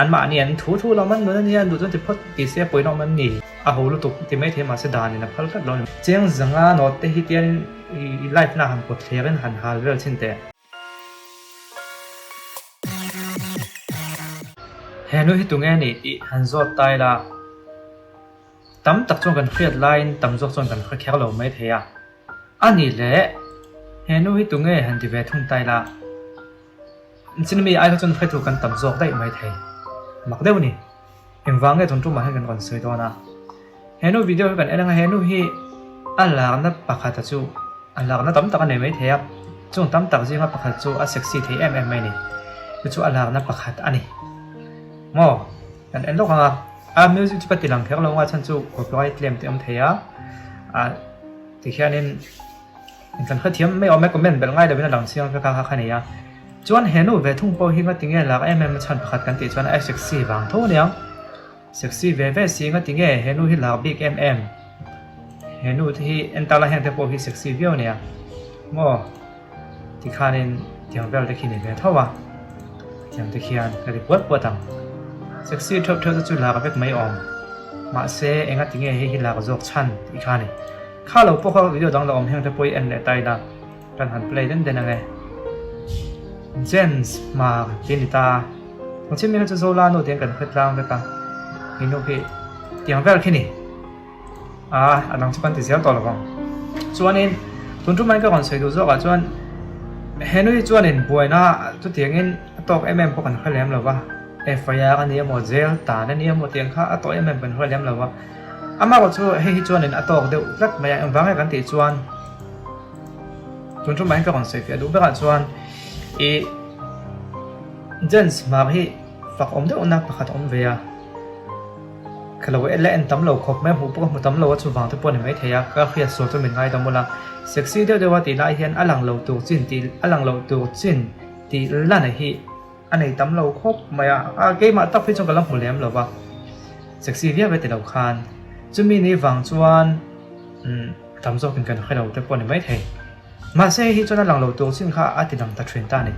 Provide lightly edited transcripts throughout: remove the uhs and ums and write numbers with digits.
Anmahni an thu thu lo man nun a nia, duh chuan ti phawt ti se pawina awm an ni. A ho lutuk ti maithei mahse danin a phal tlat lo a ni. Cheng zanga note te hi tianin i life na han pawt thlerin han hal vel chhin teh. He nu hi tunge a nih tih han zawt ta ila tam tak chuan kan hriat laiin tam zawk chuan kan hre kher lo maithei a. A nih leh he nu hi tunge han ti ve thung ta ila. Chin mi ai kha chuan hretu kan tam zawk daih mai thei. Mak deuh a ni. Engvang nge tun tumah hian kan rawn sawi dawn a. He nu video hi kan en anga he nu hi a lakna pakhat a chu a lakna tam tak a nei mai thei a. Chung tam tak zinga pakhat chu a sexy thei em em mai a ni. Chu chu a lakna pakhat a ni. Maw? Kan en lawk ang a. A music chu ka ti lang kher lo anga chhan chu copyright claim te awm thei a. Ah tikhianin. Kan hrethiam mai awm e, comment belh ngai lovin a lang chiang vek a kha kha nia. Chuan he nu ve thung pawh hi ngatinge lak em em a chhan pakhat kan tih chuan a sexy vang tho aniang. Sexy ve ve si ngatinge he nu hi lak bik em em. He nu te hi en ta la heng te pawh hi sexy viau ania. Maw tikhanin tiang vel te khi ni ve tho a. Tiang te khian ka ti puat puat ang. Sexy theuh theuh te chu lak vek mai awm. Mahse engatinge hei hi lak zawk chhan tih kha a ni. Kha lo pawh kha video dang la awm heng te pawh i en leh ta ila kan han play den den ange. Jens hma ti a ni ta. Ang chhim mi kha chu Zola nu tiang kan hre tlang vek a. Hei nu khi tiang vel khi ni. A a dang chu kan ti zel tawh lovang. Chuanin tun tum mai ka rawn sawi duh zawkah chuan he nu hi chuanin buaina chutiangin a tawk em em pawh kan hre lem lova. FIR a ni emaw jail tan a ni emaw tiang kha a tawh em em kan hre lem lova. Amaherawh chu hei hi chuanin a tawk deuh tlat mai a, engvang nge kan tih chuan tun tumah hian ka rawn sawi fiah duh berah chuan ih Jens hmar hi fak awm deuhna pakhat a awm ve a, ka lo la en tam lo khawp mai a, hmuh pawh ka hmu tam lo a chuvang te pawh a ni maithei a, ka hriat sual chu min ngaidam ula, sexy deuh deuh a tih lai hian a lang lo tur chin tih a lang lo tur chin tih lana hi. A nei tam lo khawp mai a, a keimah tak phei chuan ka la hmu lem lo va, sexy viau e ti lo khan chumi ni vang chuan umm tam zawkin kan hre lo te pawh a ni maithei. Mahse hei hi chuan a lang lo tur chin kha a ti lang ta thin ta a ni.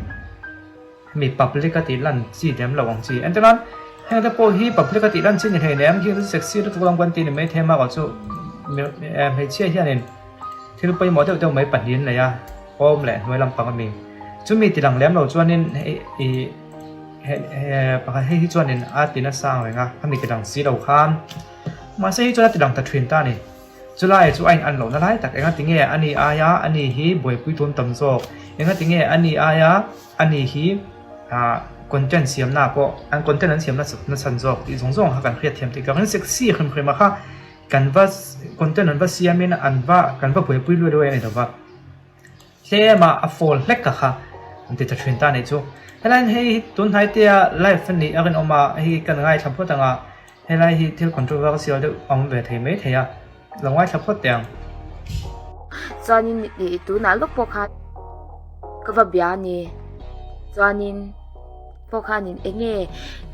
Hemi public a tih lan chi lem lo ang chi. Entir nan heng te pawh hi public a tih lan chi ni hlei nem, khi sexy lutuk lam kan ti ni maithei a, amaherawhchu hmeichhia hianin thil pawimawh deuh deuh mai pahnih an nei a. Awm leh hnuai lampang a mi. Chumi ti lang lem lo chuanin hei ih he he pakhat hei hi chuanin a ti nasa ang reng a, a mi ti lang si lo khan. Mahse hei chuan a ti lang ta thin ta a ni. Chulai chu a in an lohna lai tak enga tinge a ni aia a ni hi buaipui tun tam zawk, enga tinge a ni aia a ni hi ah content siamna pawh an content an siam nasa zawk tih zawng zawng kha kan hriat thiam tih ka ring sexy hrim hrim a kha kan va content an va siamin an va kan va buaipui luai luai a ni lo va. Tlem a a fall hlek a kha an ti ta thin ta anih chu. Helaiin hei hi tun hnai te a live a nih a rinawm a, hei kan ngaithla phawt ang a, helai hi thil controversial deuh a awm ve thei mai thei a, lo ngaithla phawt teh ang. Chuanin ih tunah lawk pawh khan ka va bia a ni. Chuanin. Pawh khanin eng nge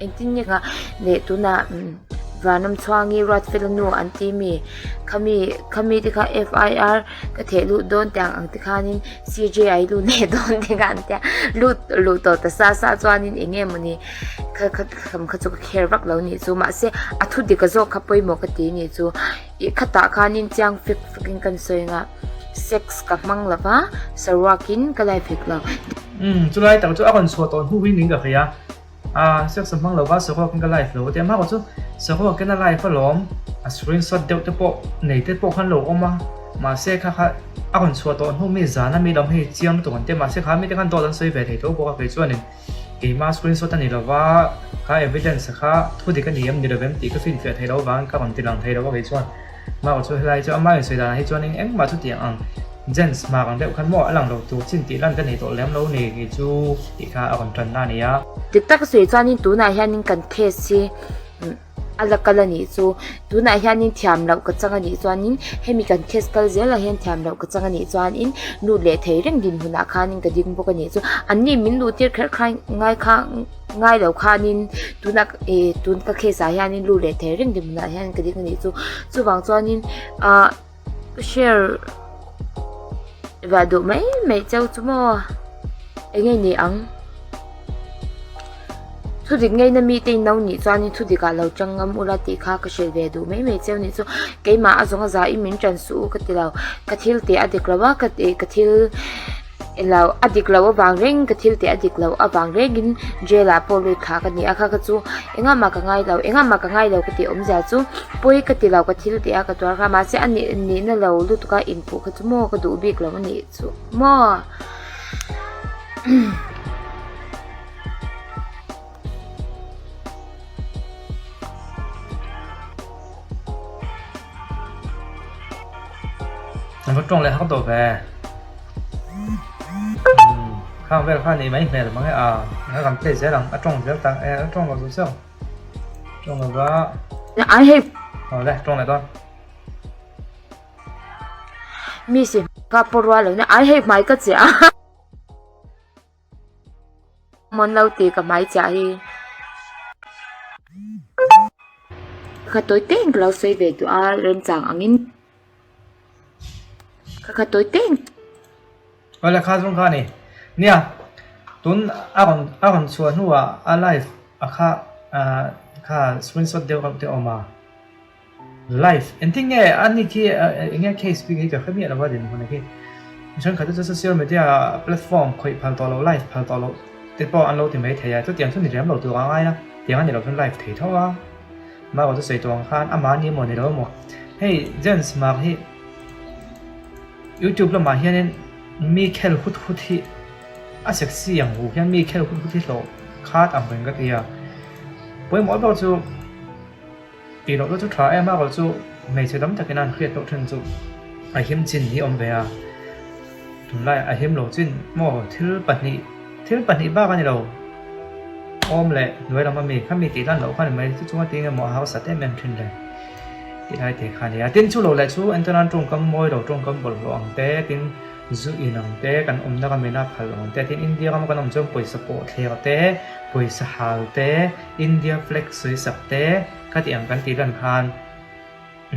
engtin nge kha leh tunah Vanram chhuangi Ruatfela nu an ti mi khami khami te kha F_I_R ka theh lut dawn tiang ang te khanin C_J_I lut leh dawn te kha an tia lut luh tawh ta sa sa chuanin eng nge mawni kha kha lam kha chu ka kher vak lo nih chu mahse a thu dik a zawk kha pawimawh ka ti nih chu ih khatah khanin chiang fek fek in kan sawi ang a sex ka hmang lo va saruakin ka life hek lo. Umm chulai tak chu a rawn chhuah tawh hnu hi ning ka hria a sex a hmang lo va saruak in ka live lo a tia mahka chu saruak in a live alawm a screenshot deuh te pawh nei te pawh khan lo awm a mahse kha kha a rawn chhuah tawh hnu mi zan a mi lam hei chiang lutuk an tia mahse kha mi te khan dawt an sawi ve thei tho bawk a kei chuanin keima screenshot a ni lo va kha evidence kha thu dik a ni em ni lo em tih ka finfiah thei lo vang ka rawn ti lang thei lo a kei chuan. Mah chu helai chu ama insawi danah hi chuanin engmah chu tih ang Jens hma ang deuh khan maw a lang lo tur chin tih lan ka nei tawh lem lo ni kei chu tih kha a rawn tanna a ni a. Dik tak sawi chuanin tunah hianin kan case hi a la kal a nih chu tunah hianin thiam loh ka chang a nih chuanin hemi kan case kal zelah hian thiam loh ka chang a nih chuanin lut leh thei reng dinhmunah khanin ka ding bawk a nih chu anni min luh tir kher kha ngai kha. Ngai lo khanin tuna ih tun ka case ah hianin lu leh thei reng dinhmunah hian ka ding a nih chu chuvang chuanin ah share vah duh mai mai cheu chu maw eng nge ni ang. Thudik ngeina mite in lo nih chuanin thudik ah lo tang ngam ula tih kha ka hrilh ve duh mai mai cheu nih chu keimah a zawng a za in min tan suh u ka ti lo. Ka thil teh a dik lo a ka ka thil lo a dik lo avang reng ka thil teh a dik lo avang rengin jail ah pawh lut thla ka ni a kha kha chu engah mah ka ngai lo engah mah ka ngai lo ka tih awmzia chu pawi ka ti lo ka thil teh a ka tuar kha mahse a nih nihna lo lutuk a inpuh kha chu maw ka duh bik lo a nih chu maw. An va tawng leh hak tawh ve. Khang vel kha nei mai hmel mang e a nga kan play zel ang a tawng zel tak e a tawng lo chu chauh tawng lo va ai hei awle tawng leh dawn. Mi si ka pawh rual lo na ai hei hmai ka chiah a. Mawn lo tih ka hmai chiah hi. Ka tawi teng ka lo sawi ve duh a remchang angin ka kha tawi teng. Awle kha zawng kha a ni. Nia tun a rawn a rawn chhuah hnuah a live a kha kha screenshot deuh reuh te a awm a. Life, Engtin nge a ni khi eng nge case bik hi ka hre miah lo a dinhmun khi. Thenkhat te chu social media platform khawih phal tawh lo live phal tawh loh te pawh an lo ti mai thei a, chutiang chu ni rem lo tur a ngai a, tiang a ni lo chuan live thei tho a. Mah chu sawi tawh ang khan amah a ni emaw ni lo emaw hei Jens Mark hi YouTube lamah hianin mi khel hut hut hi a sexy ang hu hian mi khel hut hut hi hlawh khat ang reng ka ti a, pawimawh ber chu. Tih loh chu tha em a erawh chu hmeichhe tam takin an hriat loh then chu a him chin hi a awm ve a, tunlaiah a him lo chin maw thil pahnih thil pahnih bak a ni lo awm leh hnuai lam ami khami tih lan loh kha ni mai chu chunga ti eng emaw a hausa em em thin le tih lai te kha a ni a, tin chu lo leh chu entirnan tawngkam mawi lo tawngkam bawlhhlawh ang te tin zu in ang te kan awmna ramin a phal ang te tin India rama kan awm chuan pawisa pawh thler te pawisa hal te. India flag sawi sak te ka tih ang kan tih lan khan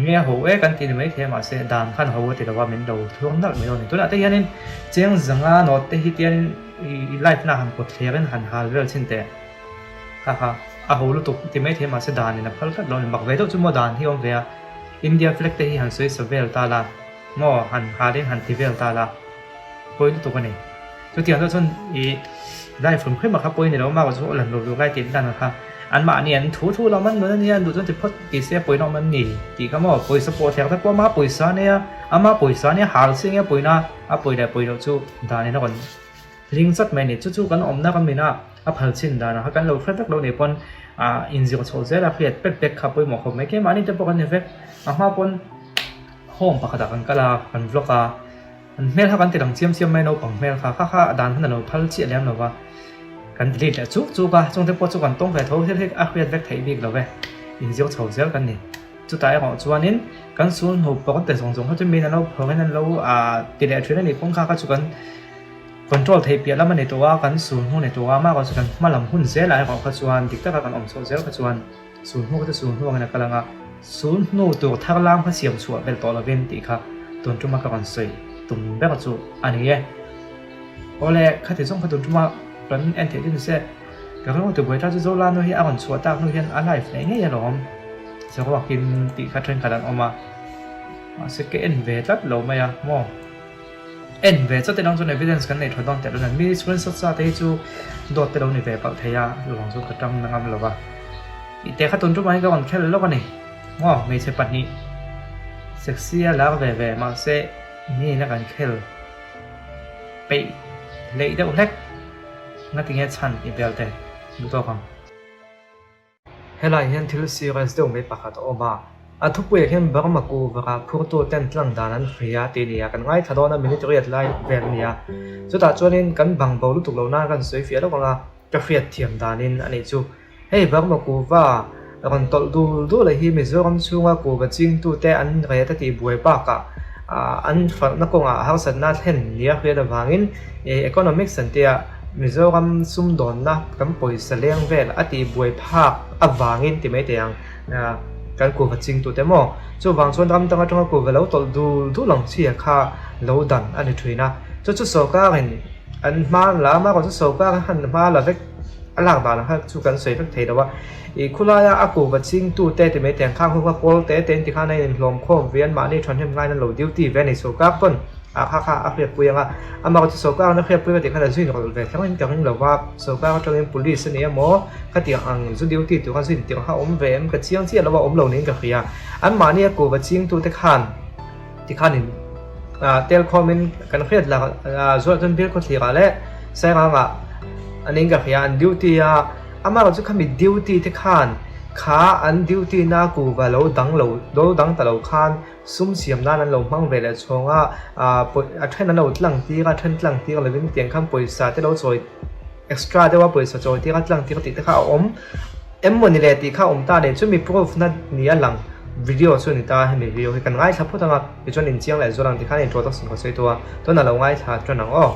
nge a ho e kan tih ni mai thei a mahse dan khan ho a ti lo a min lo thluang nalh mai dawn a ni. Tunah te hianin cheng zanga nawt te hi tianin i life na han kawt thler in han hal vel chhin teh kha kha a ho lutuk ti mai thei a mahse dan in a phal tlat lo a ni. Mak ve deuh chu maw dan hi a awm ve a India flag te hi han sawi sa vel ta la maw han hal in han ti vel ta la pawi lutuk a ni. Chutiang deuh chuan i life hrim hrim a kha pawi ni lo mah chu aw lan lo tur lai tih lan a kha anmahni an thu thu lo man nun a nia duh chuan ti phawt ti se pawina awm an ni tih kha maw pawisa pawh thleng te pawh ama pawisa a nia ama pawisa a nia hal si enge pawina a pawi leh pawi loh chu dan in a rawn hling chat mai a ni chu chu kan awmna kan mina a phal chin dan ah kha kan lo hre vek lo nih pawn ah inzir chhoh zel a hriat pek pek kha pawimawh khawp mai keimahni te pawh kan ni vek a hma pawn home pakhat ah kan kal a kan vlog a. An hmel kha kan ti lang chiam chiam mai naupang hmel kha kha kha a dan khan a lo phal chiah lem lo va, kan delete leh chuk chuk a, chungte pawh chu kan tawng ve tho thil hi a hriat vek theih bik lo ve, inzir chho zel kan ni. Chutah erawh chuanin kan sul hnu pawh kan ti zawng zawng kha chu miin an lo phawrhin an lo ti leh thin a nih pawng kha kha chu kan control theih piah lam a ni tawh a, kan sul hnu a ni tawh a, amah erawh chu kan hma lam hun zelah erawh kha chuan dik taka kan awm chhoh zel kha chuan sul hnu kha chu sul hnu angin a kal ang a. Sul hnu tur thar lam kha siam chhuah belh tawh lovin tih kha tun tuma ka rawn sawi tum ber chu a ni e. Awle, khati zawng kha tun tuma rawn en theih chu ni se, ka rilru ti buai ta chu Zola nu hi a rawn chhuah tak hnu hian a live leh ngei alawm saruakin tih kha thenkhat an awm a, mahse ka en ve tlat lo mai a maw. En ve chawt elang chuan evidence kan nei tha dawn teh lo nen mi screenshot sa te hi chu dawt te lo ni ve palh thei a chuvang chu ka tang na ngam lo va tih te kha tun tumah hian ka rawn khel lawk a ni maw hmeichhe pahnih sexy a lar ve ve mahse mi in a kan khel peih hleih deuh hlek ngatinge chhan tih vel te duh tawk ang. Helai hian thil serious deuh mai pakhat a awm a, a thupuiah hian Burma kuhvara phurtu ten tlang dan an hria tih a ni a, kan ngaithla dawn a minute riat lai vel a ni a, chutah chuanin kan bang bo lutuk lo nan kan sawi fiah lawk ang a, ka hriat thiam danin a nih chu. Hei Burma kuhva rawn tawlh dul dul a hi Mizoram chhunga kuhva chingtute an ret a tih buai bakah an hralhna kawngah harsatna a thlen nia hriat avangin economics an tia Mizoram sumdawnna kan pawisa leng vel a tih buai phak avangin ti mai thei ang kan kuhva chingtute maw chuvang chuan ram dang atanga kuhva lo tawlh dul dul ang chi kha lo dan a ni thin a chu chu sorkarin an hma la a erawh chu sorkar han hma la vek. A lak dan kha chu kan sawi vek thei lo a, i khulaia a kuhva chingtute ti mai teng khang ho kha kawl te te in ti khan a inhlawm khawm ve an mahni thanhnem ngaiin an lo duty ve a ni. Sawrkar pawn ah kha kha a hriatpui ang a, amah chu sawrkar an a hriatpui a tih khan a zui nawlh ve thleng in ka ring lo va, sawrkar atangin police a ni emaw khatiang ang zu duty tur khan zu intirh kha awm ve em ka chiang chiah lo a, awm lo niin ka hria. An mahni a kuhva chingtute khan tikhan in tel khawmin kan hriat lah zual chuan bial khawthlir ah leh Sairang ah an in ka hria an duty a, amaherawh chu khami duty te khan kha an duty na kuhva lo dang lo lo dang ta lo khan sum siam nan an lo hmang ve leh chhawng a, a then an lo tlang tir a, a then tlang tir lovin tiang khan pawisa te lo chawi extra deuh a pawisa chawi tir a tlang tir tih te kha a awm em maw ni le tih kha a awm ta a ni chumi proof na ni a lang video chu a ni ta a hemi video hi kan ngaithla phawt ang a tichuan inchiang leh zual ang tikhan introduction ka sawi tawh a tunah lo ngaithla tan ang aw.